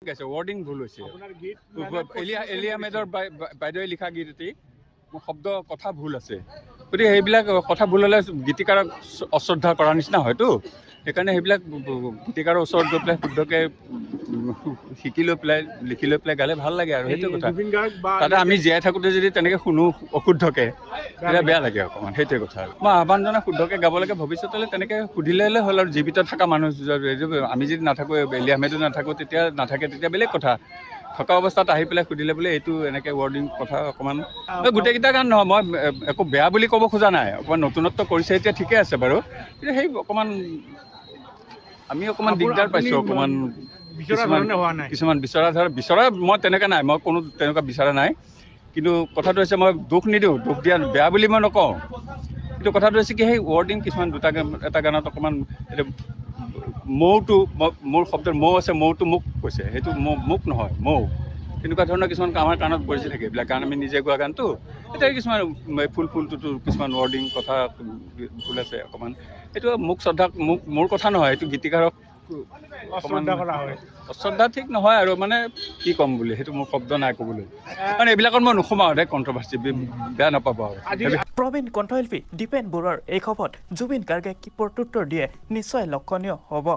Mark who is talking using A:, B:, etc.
A: গাইছে, ৱৰ্ডিং ভুল হৈছে।
B: আপোনাৰ গীত
A: এলি আহমেদৰ বাইদেৱে লিখা গীত এটি শব্দ কথা ভুল আছে। গতিকে সেইবিলাক কথা ভুল হ'লে গীতিকাৰক অশ্ৰদ্ধা কৰাৰ নিচিনা হয়তো। সেইকাৰণে সেইবিলাক গীতিকাৰৰ ওচৰত গৈ পেলাই শুদ্ধকৈ শিকি লৈ পেলাই, লিখি লৈ পেলাই গালে ভাল লাগে আৰু, সেইটো কথা।
B: জুবিন গাৰ্গ বা
A: তাতে আমি জীয়াই থাকোঁতে যদি তেনেকৈ শুনো অশুদ্ধকৈ, তেতিয়া বেয়া লাগে অকণমান, সেইটোৱে কথা। আৰু মই আহ্বান জনাই শুদ্ধকৈ গাব লাগে ভৱিষ্যতলৈ, তেনেকৈ সুধিলে হ'ল আৰু। জীৱিত থকা মানুহ, আমি যদি নাথাকোঁ, এলি আহমেদো নাথাকোঁ, তেতিয়া নাথাকে, তেতিয়া বেলেগ কথা। থকা অৱস্থাত আহি পেলাই সুধিলে বোলে এইটো এনেকৈ ৱৰ্ডিং কথা অকণমান, গোটেইকেইটা গান নহয়, মই একো বেয়া বুলি ক'ব খোজা নাই, অকণমান নতুনত্ব কৰিছে এতিয়া, ঠিকে আছে বাৰু। কিন্তু সেই অকণমান আমি অকণমান দিগদাৰ পাইছোঁ অকণমান।
B: বিচৰা
A: কিছুমান
B: ধৰণে হোৱা নাই।
A: কিছুমান বিচৰা ধৰ বিচৰা মই তেনেকুৱা নাই, মই কোনো তেনেকুৱা বিচৰা নাই। কিন্তু কথাটো হৈছে মই দুখ নিদিওঁ, দুখ দিয়া বেয়া বুলি মই নকওঁ। কিন্তু কথাটো হৈছে কি, সেই ৱৰ্ডিং কিছুমান দুটা গান, এটা গানত অকণমান এতিয়া মৌটো, মোৰ শব্দৰ মৌ আছে, মৌটো মোক কৈছে, সেইটো মোক নহয় মৌ, তেনেকুৱা ধৰণৰ কিছুমান আমাৰ কাণত বাজি থাকে। এইবিলাক গান আমি নিজে গোৱা গানটো। এতিয়া কিছুমান ফুল ফুলটোতো কিছুমান ৱৰ্ডিং কথা ভুল আছে অকণমান। সেইটো মোক শ্ৰদ্ধা, মোক মোৰ কথা নহয়, সেইটো গীতিকাৰক অকণমান
B: অশ্ৰদ্ধা কৰা হয়।
A: অশ্ৰদ্ধা ঠিক নহয় আৰু, মানে কি ক'ম বুলি, সেইটো মোৰ শব্দ নাই ক'বলৈ। মানে এইবিলাকত মই নোসোমাওঁ দেই, কণ্ট্ৰভাৰ্চি, বেয়া নাপাব আৰু।
B: আজি
C: প্ৰবীণ কণ্ঠশিল্পী দীপেন বৰুৱাৰ এই সভাত জুবিন গাৰ্গে কি প্ৰত্যুত্তৰ দিয়ে নিশ্চয় লক্ষণীয় হ'ব।